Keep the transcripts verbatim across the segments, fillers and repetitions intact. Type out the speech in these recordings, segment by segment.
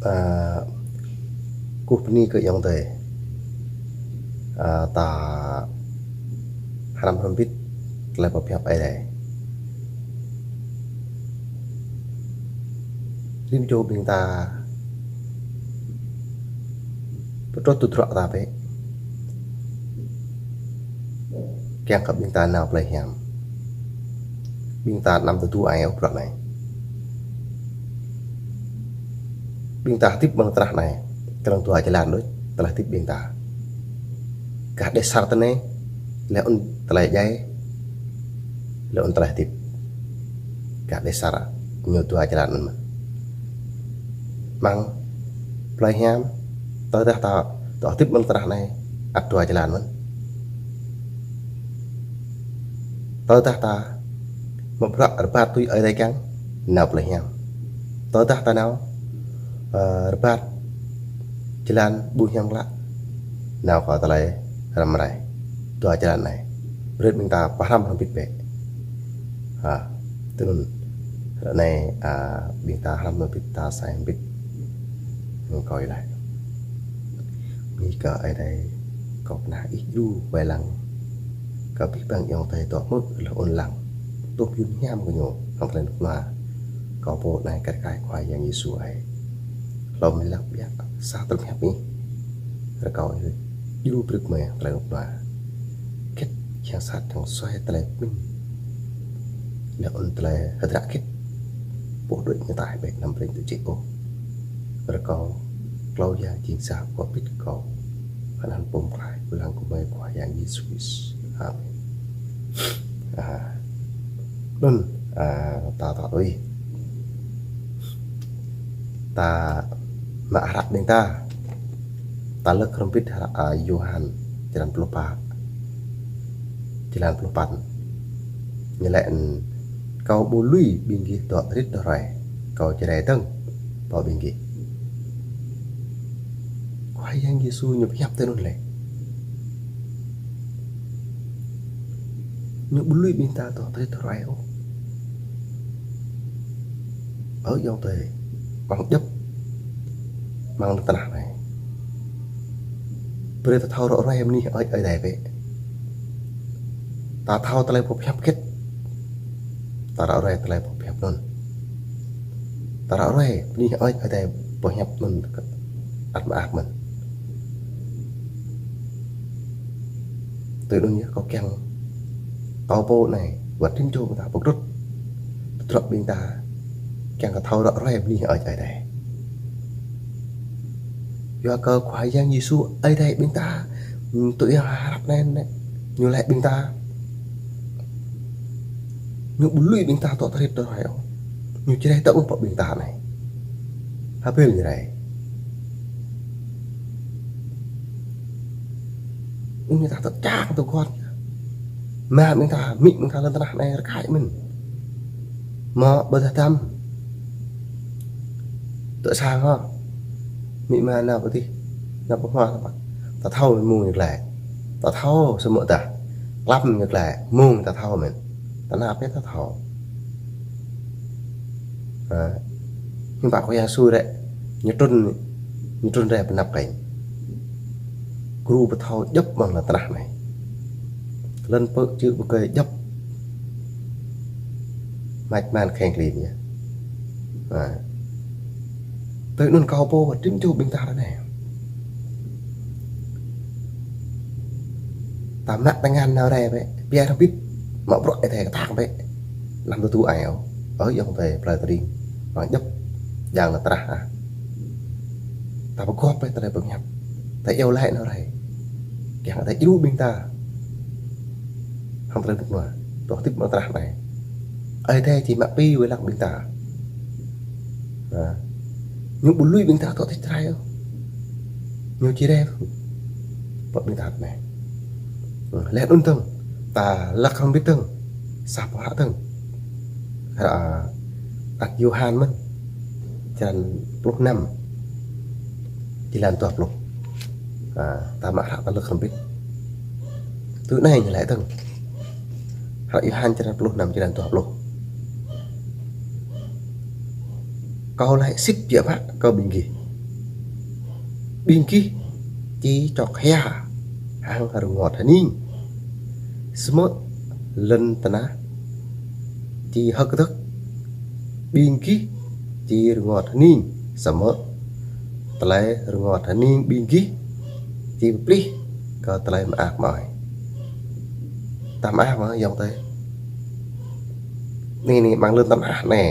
Ơ, kơkuh bơni kơ ayŏng adơi. Ơ, ta hrăm hrŏm hơbĭt tơlơi pơhiăp Ơi Adai. Rĭm čô ƀing ta pơtrut tơdruă ta bĕ. Kiăng kơ ƀing ta nao plơi hiam. Ƀing ta anăm tơdu ai ôh bruă anai. Ƀing ta hơdip amăng tơnah anai, kơnơ̆ng dua jơlan đôč tơlơi hơdip ƀing ta. Gah đeh asar tơnai, laih anŭn tơlơi djai, laih anŭn tơlơi hơdip. Gah đeh asar ñu dua jơlan anŭn mơ̆n. Amăng plơi hiam, tơdah ta, ta hơdip amăng tơnah anai, ăt dua jơlan mơ̆n. Tơdah ta mă bruă rơbat tui Ơi Adai kiăng, nao plơi hiam. Tơdah ta nao, ơ, rơbat jơlan ƀu hiam klă, nao kơ tơlơi răm rai. Dua jơlan anai. Brơi ƀing ta pơhrăm hrŏm hơbĭt bĕ. Ha, tui anŭn. Ră anai, ơ, ƀing ta hrăm hrŏm hơbĭt, ta sai hơbĭt. Kâo iâu laĭ. Bơni kơ Ơi Adai, kâo pơnah Ih djru wai lăng kơ abih bang ayŏng adơi dŏ hmư̆ laih anŭn lăng. Tuh yun hiam kơ ñu hăng tơlơi rơnŭk rơnua. Kâo pô anai kar kaĭ Khua Yang Yêsu ơi. Hlâo mơ̆ng lăng biă sa tơlơi pơhiăp Ih. Rơkâo Ih djru brơi kơ mơi tơlơi rơnŭk rơnua. Khĭt, kiăng sat, kiăng suaih tơlơi pơmĭn. Laih anŭn tơlơi hơdră khĭt. Pô đôč ñu ataih bĕ, anăm brơi tŭ jĕ ôh. Rơkâo klâo yang jing sa kơ abih kâo. Anăn Pô Pơklaih pơblang kơ mơi Khua Yang Yêsu Krist. Amen. Ơ, anŭn, ơ, ta, ta tui. Ta mă hră ƀing ta. Ta lơ̆k hrŏm hơbĭt hră, ơ, Yôhan, črăn pluh pă. Jơlan pluh păn. Ñu laĭ: Kâo ƀu lui ƀing gih dŏ rit dŏ ruai. Kâo či rai dơ̆ng pơ ƀing gih. Khua Yang Yêsu ñu pơhiăp tui anŭn lĕ. Ñu ƀu lui ƀing ta dŏ rit dŏ ruai ôh. Ơ ayŏng adơi, amăng djŏp, amăng lŏn tơnah anai. Brơi ta thâo ră ruai bơni hơơč Ơi Adai bĕ. Ta thâo tơlơi pơhiăp khĭt. Ta ră ruai tơlơi pơhiăp anŭn. Ta ră ruai bơni hơơč Ơi Adai pơhiăp anŭn ăt mơak mơ̆n. Tui anŭn yơh kâo kiăng, kâo pô anai, wơ̆t rĭm čô ƀing ta pơkrŭt tơdruă ƀing ta, kiăng kơ thâo ră ruai bơni hơơč Ơi Adai. Yua kơ Khua Yang Yêsu Ơi Adai ƀing ta, tui yang hră anai, ñu laĭ ƀing ta. Ñu ƀu lui ƀing ta dŏ rit dŏ ruai ôh. Ñu či rai dŏ pơ ƀing ta anai. Hơbĭl ñu rai. Ƀing ta dŏ čang dŏ gŏt. Mă ƀing ta, amĭ ƀing ta lŏn tơnah anai rơkơi mơ̆n. Mă ƀơdah tăm. Dŏ sang hŏ. Amĭ ama nao pơ adih, nao pơ hmua ta pă. Ta thâo mơ̆n mông ñu glaĭ. Ta thâo samơ̆ dah klăm ñu glaĭ, mông ta thâo mơ̆n. Ta nao pơ ta thâo. Ha. Hiư̆m pă Khua Yang Yêsu rai, ñu trŭn, ñu trŭn rai pơ anăp kơnh. Gru pơthâo djŏp amăng lŏn tơnah anai. Lŏn pơ̆ čư̆ pơkơi djŏp. Mač man kheng klin yơh. Ha. Tui anŭn kâo pô wơ̆t rĭm čô ƀing ta ră anai. Ta mă tơngan nao rai bĕ, pioh hrŏm hơbĭt, mă bruă Ơi Adai kơtang bĕ. Anăm tơdu ai ôh. Ơ ayŏng adơi plơi tơring, amăng djŏp, jang lŏn tơnah ah. Ta pơgop bĕ tơlơi pơhiăp. Ta iâu laĭ nao rai. Kiăng Ơi Adai djru ƀing ta. Hăng tơlơi rơnŭk rơnua. Dŏ hơdip amăng tơnah anai. Ơi Adai či mă abih wai lăng ƀing ta. Ha. Ñu ƀu lui ƀing ta dŏ tit rai ôh. Ñu či rai pơ ƀing ta anai. Laih anŭn dơ̆ng, ta lăk hrŏm hơbĭt dơ̆ng, sa boh hră dơ̆ng. Hră, ơ, ăt Yôhan mơ̆n, črăn pluh năm, jơlan dua pluh. Ha, ta mă hră ta lăk hrŏm hơbĭt. Tui anai ñu laĭ dơ̆ng. Hră Yôhan črăn pluh năm, jơlan dua pluh. Kâo laĭ sĭt biă mă kơ ƀing gih. Ƀing gih či čŏk hia hăng rơngot hơning, samơ̆ lŏn tơnah či hơ̆k kơdơ̆k. Ƀing gih či rơngot hơning, samơ̆ tơlơi rơngot hơning ƀing gih či pơplih kơ tơlơi mơak mơai. Ta mơak mơ̆ ayŏng adơi? Anai, anai, amăng lŏn tơnah anai.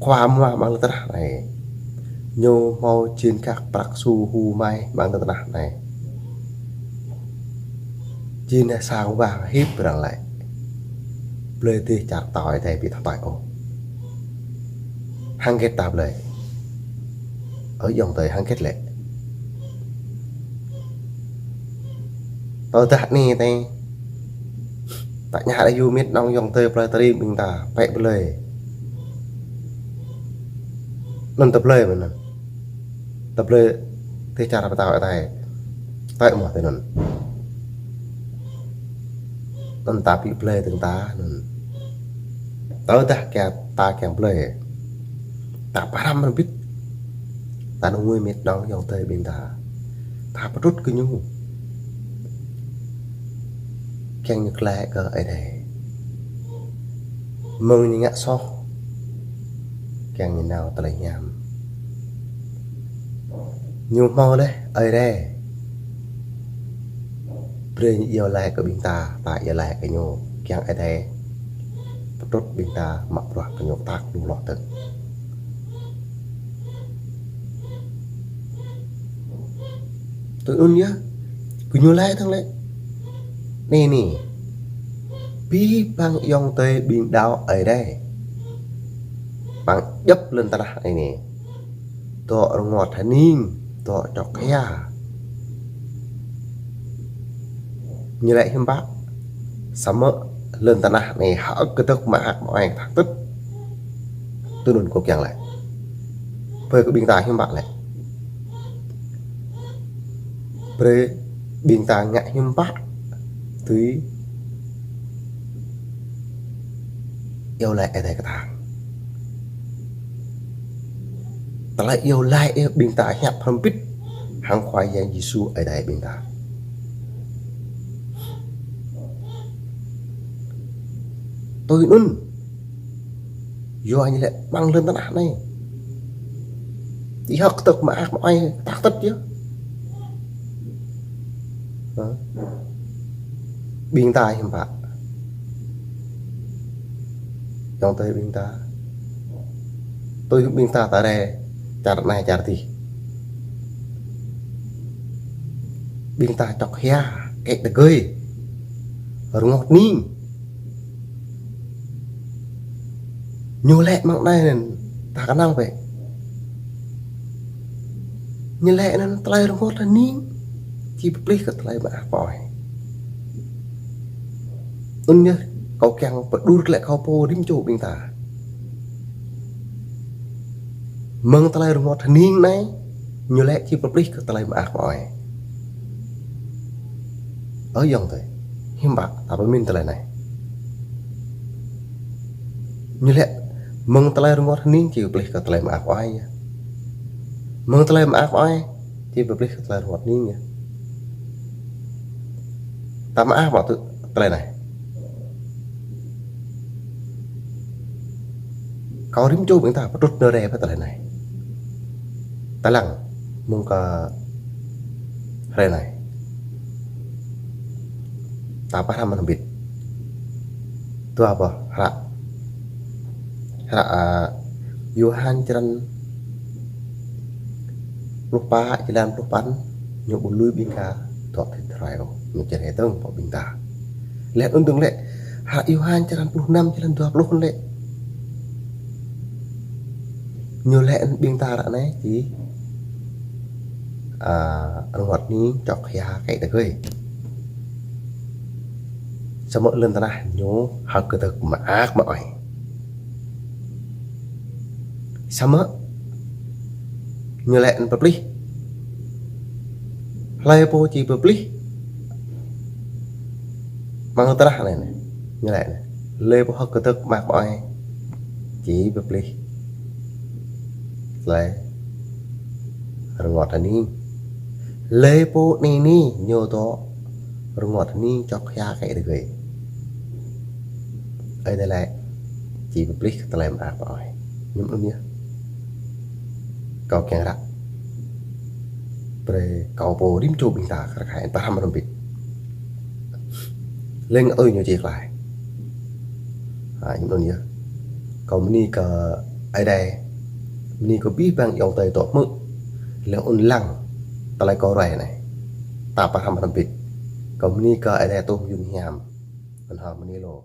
Khua mua amăng lŏn tơnah anai, ñu hmâo jên gak prăk su hu mai amăng lŏn tơnah anai. Jên sang wang hip răng lĕ. Blơi dêh čar tơlơi adai ƀu thâo tơlơi ôh. Hăng hơget ta blơi? Ơ ayŏng adơi, hăng hơget lĕ? Tơdah anai tơi, ta ñă ră yua mĕt nong ayŏng adơi plơi tơring ƀing ta pĕ blơi. Anŭn ta blơi mơ̆n anŭn. Ta blơi dêh čar pơtao adai. Tơi mơ̆ tơi anŭn. Anŭn ta ƀu blơi tơ̆ng ta anŭn. Tơdah kiăng ta kiăng blơi, ta pơhrăm rơbit. Ta nung ngui mĕt nong ayŏng adơi ƀing ta. Ta pơtrŭt kơ ñu. Kiăng ñu glaĭ kơ Ơi Adai. Mơ̆ng ñu ngă soh, kiăng ñu nao tơlơi hiam. Ñu hmâo laih Ơi Adai. Brơi ñu iâu laĭ kơ ƀing ta, ta iâu laĭ kơ ñu. Kiăng Ơi Adai pơtrŭt ƀing ta mă bruă kơ ñu kơtang lu hloh dơ̆ng. Tui anŭn yơh, gơñu laĭ tơ̆ng lĕ. Anai, anai. Abih bang ayŏng adơi ƀing đaŏ Ơi Adai amăng djŏp lŏn tơnah anai, anai. Dŏ rơngot hơning, dŏ čŏk hia. Ñu laĭ hiư̆m pă? Samơ̆ lŏn tơnah anai hơ̆k kơdơ̆k mơak mơai kơtang tĭt. Tui anŭn kâo kiăng laĭ. Brơi kơ ƀing ta hiư̆m pă lĕ? Brơi ƀing ta ngă hiư̆m pă tui iâu laĭ Ơi Adai kơtang. Tơlơi iâu laĭ ƀing ta hiăp hrŏm bĭt hăng Khua Yang Yêsu Ơi Adai ƀing ta. Tui anŭn, yua ñu lĕ amăng lŏn tơnah anai či hơ̆k kơdơ̆k mơak mơai kơtang tĭt yơh. Hă? Ƀing ta hiư̆m pă? Ayŏng adơi ƀing ta. Tui ƀing ta ta rai čar anai čar adih. Ƀing ta čŏk hia, kĕ tơgơi, rơngot hơning. Ñu laĭ amăng anai anŭn ta kơnăl bĕ. Ñu laĭ anŭn tơlơi rơngot hơning či pơplih kơ tơlơi mơak mơai. Anŭn yơh kâo kiăng pơđur glaĭ kâo pô rĭm čô ƀing ta. Mơ̆ng tơlơi rơngot hơning anai, ñu laĭ či pơplih kơ tơlơi mơak mơai. Ơ ayŏng adơi, hiư̆m pă ta pơmĭn tơlơi anai? Ñu laĭ mơ̆ng tơlơi rơngot hơning či pơplih kơ tơlơi mơak mơai yơh. Mơ̆ng tơlơi mơak mơai či pơplih kơ tơlơi rơngot hơning yơh. Ta mơak mă tui tơlơi anai. Kâo rĭm čô ƀing ta pơtrŭt nao rai pơ tơlơi anai. Ta lăng mơ̆ng kơ hrơi anai. Ta pơhrăm hrŏm bĭt. Dua boh hră. Hră, a, Yôhan črăn pluh pă, jơlan pluh păn, ñu ƀu lui ƀing gah dŏ thĭt hrơi ôh, ñu či rai dơ̆ng pơ ƀing ta. Laih anŭn dơ̆ng lĕ, hră Yôhan črăn pluh năm, jơlan dua pluh lĕ. Ñu laĭ ƀing ta ră anai či, a, rơngot hơning, čŏk hia, kĕ tơgơi. Samơ̆ lŏn tơnah ñu hơ̆k kơdơ̆k mơak mơai. Samơ̆ ñu laĭ anŭn pơplih. Hlơi pô či pơplih amăng lŏn tơnah anai, anai. Ñu laĭ anai. Hlơi pô hơ̆k kơdơ̆k mơak mơai či pơplih tơlơi rơngot hơning. Lĕ pô anai ni ñu dŏ rơngot ni čŏk hia kơ tơgơi. Ơi Adai lĕ či pơplih kơ tơlơi mơak pơ-ơi. Ñu mơ̆n yơh. Kâo kiăng ră brơi kâo pô rĭm čô ƀing ta kar kaĭ ta hrăm hrŏm bĭt. Lĕ ơi ñu či klaih. Ha, ñu mơ̆n yơh. Kâo bơni kơ Ơi Adai. Bơni kơ abih bang ayŏng adơi dŏ hmư̆. Lĕ ôn lăng tơlơi kâo ruai anai. Ta pơhrăm hrŏm bĭt. Kâo bơni kơ Ơi Adai tŭ mơyun hiam. Ôn hơ̆ bơni lu.